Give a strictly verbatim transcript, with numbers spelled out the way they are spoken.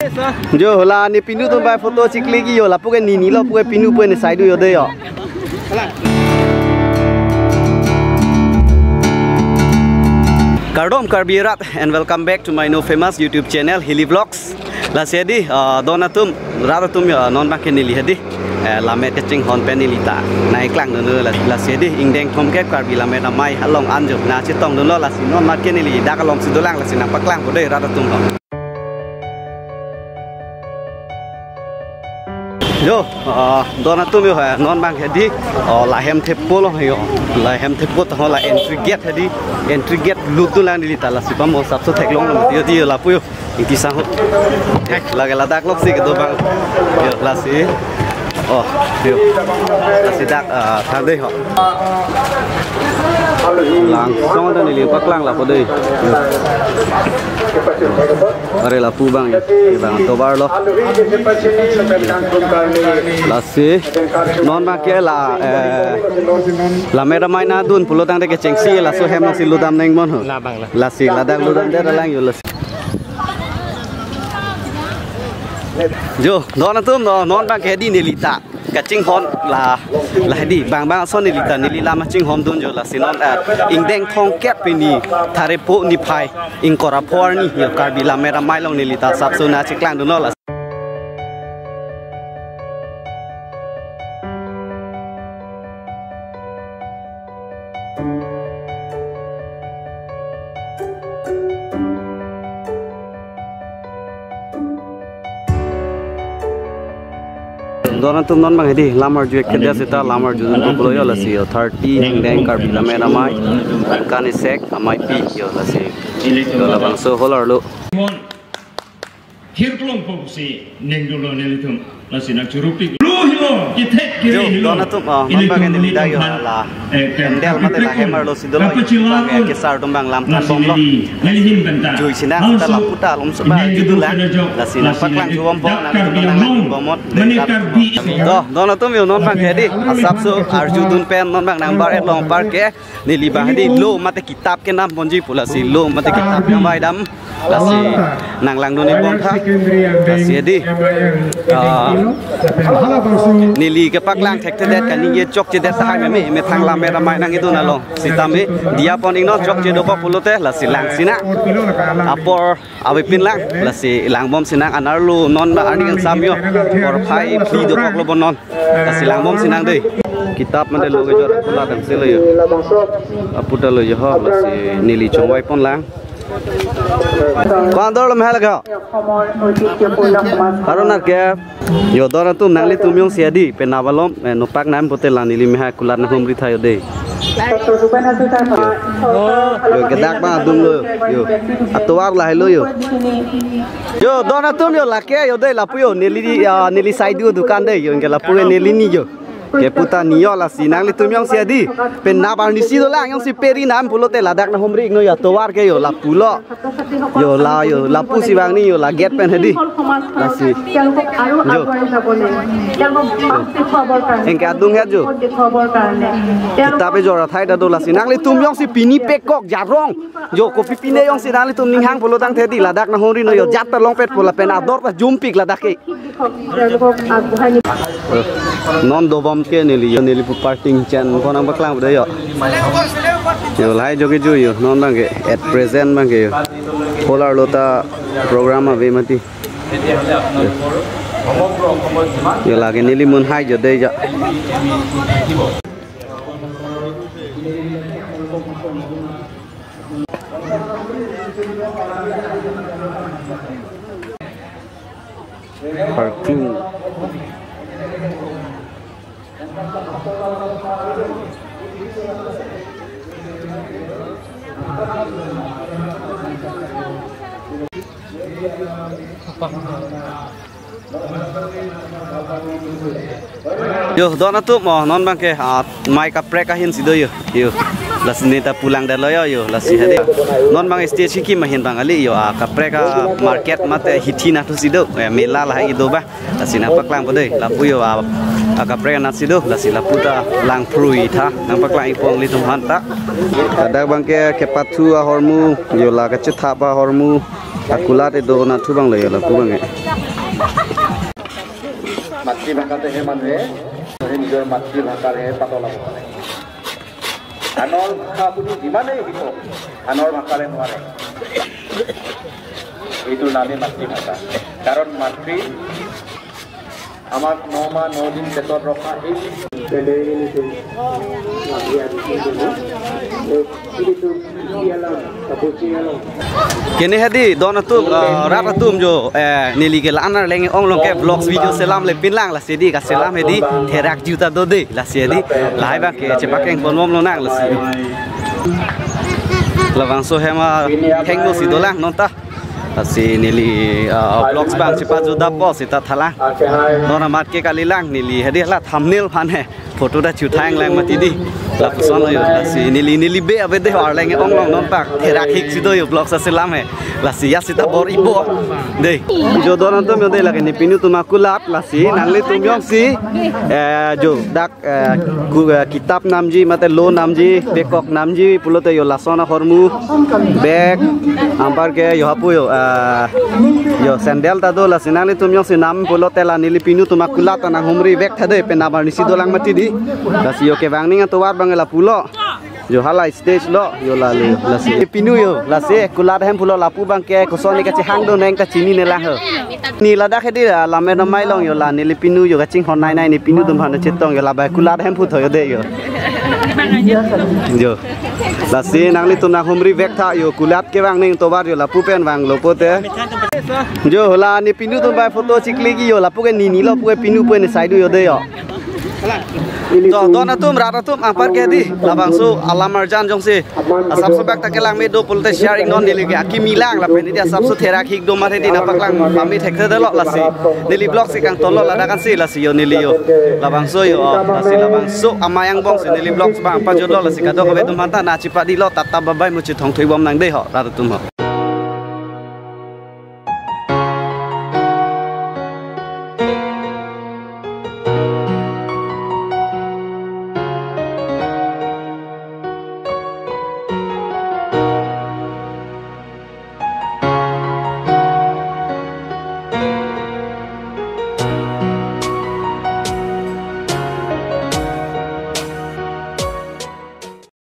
Jo, hala ne pinu atum bai photo chiklik yo, lapu ke nini lo, pu ke pinu pu ne saidu yo de yo. Kardom Karbi rat, and welcome back to my new famous YouTube channel, Hilly Vlogs. Lasi hedi, ah, don atum, rat atum yo, non bang ke neli hedi. Eh, lammet kachinghon pen neli ta nangklang dunlo la, lasi hedi, ingdeng thomkep Karbi Lammet Amei along an jo nangchetong dunlo, lasi non mat ke neli dak along si dolang, lasi nangpaklangpo de rat atum ho. Jo, ah, don atum yo, eh, non bang hedi, oh, la hem thepo lo yo, la hem thepo ta ho la entry gate hedi, entry gate lut dolang neli ta, lasi pamo asapso theklonglo yo di yo lapu yo. Ingti sang ho. Lake ladak lok si kedo bang. Yo, lasi. Oh, yo. Lasi dak, ah, thang de ho. Langsung ta neli paklang lapu de. Yo. Are lapu bang yo. Yo bang tovar lo. Lasi. Non bang ke la, eh, Lammet Amei nangdun pulo tangte kechengsi laso hem nangsi ludam nangmon ho. La bang la. Lasi ladak ludam det alang yo lasi. Jo, don atum no, non bang ke hedi neli ta kachinghon la, la hedi bang bang ason neli ta neli lam kachinghon dun jo, lasi non, eh, ingdeng thomkep pini Tharepho niphai ingkoi ra pho arni yo Karbi Lammet Amei along neli ta asapso nangcheklang dunlo lasi. Don atum non bang hedi lam arju ek kedia seta lam arjudun pulo yo lasi yo thirty ingdeng Karbi Lammet Amei, ingkan isek ameipi yo lasi. Yo labangso hall arlo. Hirklong po si neng dolo nelitum. Lasi nangchurupik. Lu hilo, kithek kiri Jo, hilo. Don atum, ah, non bang neli dak yo la. Eh, kan, Kendel mate la hem arlo si dolo yo. Kapachila bang un. Kesar atum bang lam than bom lo. Lasi neli, neli hin benta. Jui sina kita lapu ta lom seba neng judulang. Dolo kena jok. Lasi nangpaklang jubom po, nang Karbi Anglong. Bomot. Mane Karbi. Do, don atum yo non bang hedi. Asapso arjudun pen non bang nangbar et long par ke. Neli bang hedi lo mate kitap kenam ponji pu lasi lo mate kitap nangbai dam. Lasi nanglang dun-ik bom tha. Lasi hedi. Ah, neli kepaklang thekthedet kaningje chokchedet tahai meme methang Lammet Amei nangkedun along. Sitame diya pon-iknon chokche dokok pulote lasi lang sina. Apor avepin lang, lasi lang bom sinang, anerlo non ba arni kangsam yo. Porphai phli dokoklo bon non. Lasi lang bom sinang dei. Kitap mate lo kejor pulo tangsi lo yo. Apu ta lo yo ho, lasi neli chongvai pon lang. Ko-an dor lo mehal ka? Aron ar ke. Yo don atum nanglitum jongsi hedi penap alom, eh, nopak nam pote la neli mehak kulat nanghumri tha yo dei. Yo, kedak bang adung lo. Yo. Atovar lahelo yo. Yo, don atum yo lake yo dei lapu yo neli, ah, neli saidu dukan dei yo, ingke lapu neli ni yo. Kepu ta ni yo lasi nanglitum jongsi hedi penap arnisi dolang jongsi peri nam pulote ladak nanghumri-iknon yo atovar ke yo lapu lo. Yo la yo lapu si bang ni yo la gate pen hedi. Lasi. Jo. Engke adung het jo. Kita pe jora thai ta do lasi. Nanglitum jongsi pini pekok jarong. Jo kopi pine jongsi nanglitum ning hang pulo tangte hedi ladak nanghumrinon yo jat ta longpet pu lapen ador ta jumpik ladak ke. Non dobom ke neli yo neli pu parting chen ko nangpaklang pu dei yo. Yo lahai jo ke jo yo non bang ke at present bang ke yo. Hall arlo ta program ave mati. Yo lake neli mun hai jo dei jo. Parking. Yo, don atum, oh, non bang ke, ah, mei kaprek ahin si do yo, yo. Lasi neta pulang dalo yo, yo, lasi hadi. Non bang stage kekim ahin bang kali yo, ah, kaprek a market mate hithi natu si do, eh, mela lahai do ba. Lasi nangpaklangpo dei, lapu yo, ah, ah, kaprek anat si do, lasi lapu ta langphrui tha, nangpaklang-ikpo nanglitum aphan ta. Ladak bang ke kepathu ahormu, yo la kachethap ahormu. Kulat edo nathu bang lo ya lapu bang e. মাতৃভাষাতেহে মানুহে, মানুহে নিজৰ মাতৃভাষাৰেহে পাতলাব পাৰে। আনৰ ভাষা আপুনি যিমানেই শিকক, আনৰ ভাষাৰে নোৱাৰে। এইটোৰ নামেই মাতৃভাষা। কাৰণ মাতৃ আমাক ন মাহ ন দিন পেটত ৰখা এই Kene hedi don atum, eh, rat atum jo, eh, neli ke la-an arleng ong along ke vlogs video selam le pinlang, lasi hedi kaselam hedi therak juta do de, lasi hedi lahai bang ke chepakeng pon bom lonang lasi. Labangso hem athengno si dolang non ta. Lasi neli, ah, vlogs bang chepa juda po sita thalang. Non amat ke kalilang neli hedi la thumbnail aphan he. Photo ta chu thang lang mati di. Lapuson lo yo. Lasi neli neli be abe de arleng ong along non pak therak hik si do yo vlogs aselam he. Lasi ya sita bor-ipo. De. Jo don atum yo de lake nepinu atum akulat lasi nanglitum jongsi, eh, jo dak, eh, ku, eh, kitap namji mate lo namji, bekok namji pulote yo lason ahormu, bag, anparke yo hapu yo, eh, yo sandal ta do, lasi nanglitum jongsi nam pulote la neli pinu atum akulat ta nanghumri vek tha de, pen abar nisi dolang mati di. Lasi yo kevang ning atovar bang lapu lo. Jo hala stage lo, yo lale, lasi pinu yo, lasi kulat ahem pulo lapu bang ke koson ni kachehang do neng ta chininelang ho. Ni ladak hedi, ah, lam-et amei along yo la neli pinu yo kachinghon nei nei nepinu atum aphan chetong yo la bai kulat ahem pu tho yo de yo. Jo. Lasi nanglitum nanghumri vek tha yo kulat kevang ning atovar yo lapu pen vang lo pote. Jo la nepinu atum bai photo chikli ki yo lapu ke nini lo pu ke pinu pu ne sai do yo de yo. To, don atum, rat atum, anparke hedi, labangso alam arjan jongsi asapso bak ta kelang me do pulote share iknon neli ke akimi lang lapen hedi asapso therak hik do mati di napaklang pame thekthe de lo lasi. Neli vlogs si kangton lo ladak ansi lasi yo neli yo. Labangso yo, lasi labangso amei angbong si neli vlogs bang pajut lo lasi kadokave atum aphan ta na chepadi lo tata bye bye muchithong thui bom nang de ho, rat atum ho.